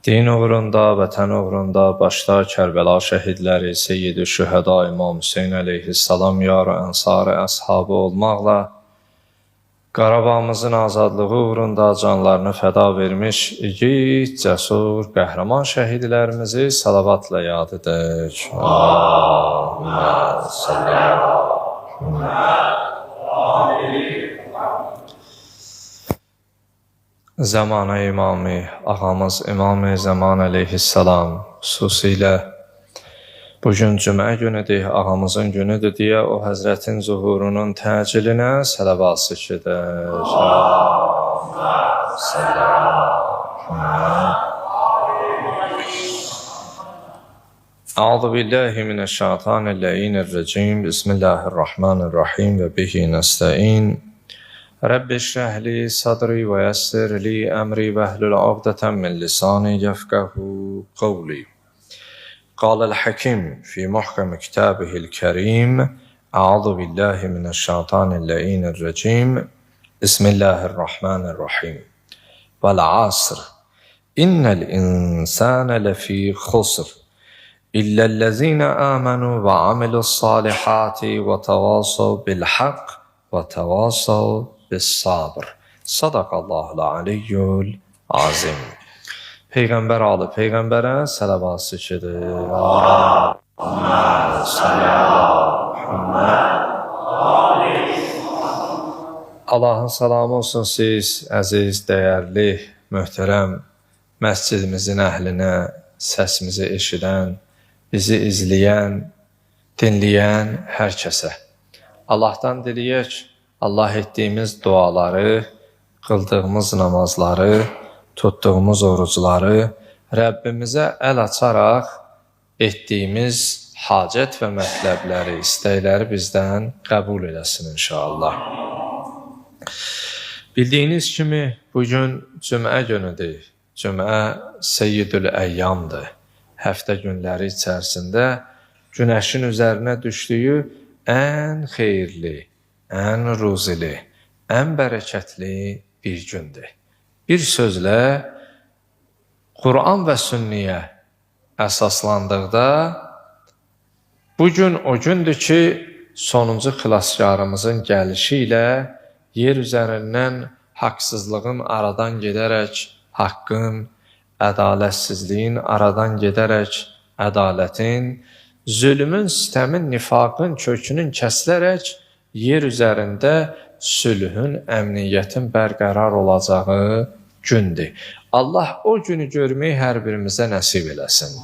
Din uğrunda, vətən uğrunda başda Kərbəla şəhidləri, Seyyid-i Şühəda İmam Hüseyn əleyhissalam, yar-ı ənsarı, əshabı olmaqla Qarabağımızın azadlığı uğrunda canlarını fəda vermiş igid, cəsur, qəhrəman şəhidlərimizi salavatla yad edək. Allahümmə salli əla Muhammed. Zamana imamı, ağamız İmam-ı Zaman əleyhissalam, xüsusilə bugün cümə günüdür, ağamızın günüdür deyə o həzrətin zuhurunun təcilinə sələvat zikr edək. Euzu billahi mineşşeytanirracim. Bismillahirrahmanirrahim və bihi nesta'in. Rabbi şrah li sadri və yessir li emri vehlul uqdeten min lisani yefkahu qavli. قال الحكيم في محكم كتابه الكريم: أعوذ بالله من الشيطان اللعين الرجيم، بسم الله الرحمن الرحيم، والعصر إن الإنسان لفي خسر إلا الذين آمنوا وعملوا الصالحات وتواصوا بالحق وتواصوا بالصبر. صدق الله العلي العظيم. Peyğəmbər alı Peyğəmbərə sələvat zikr edir. Allahümmə salli əla Muhammed. Allahın salamı olsun siz, əziz, dəyərli, möhtərəm məscidimizin əhlinə, səsimizi eşidən, bizi izləyən, dinləyən hər kəsə. Allahdan diləyək, Allah etdiyimiz duaları, qıldığımız namazları, tutduğumuz orucları, Rəbbimizə əl açaraq etdiyimiz hacət və mətləbləri, istəkləri bizdən qəbul eləsin inşallah. Bildiyiniz kimi bugün cümə günüdür. Cümə Seyyidül Əyyamdır. Həftə günləri içərisində günəşin üzərinə düşdüyü ən xeyirli, ən ruzili, ən bərəkətli bir gündür. Bir sözlə, Quran və sünniyə əsaslandıqda bugün o gündür ki, sonuncu xilaskarımızın gəlişi ilə yer üzərindən haqsızlığın aradan gedərək haqqın, ədalətsizliyin aradan gedərək ədalətin, zülmün, sitəmin, nifaqın kökünün kəsilərək yer üzərində sülhün, əmniyyətin bərqərar olacağı gündür. Allah o günü görməyi hər birimizə nəsib eləsin.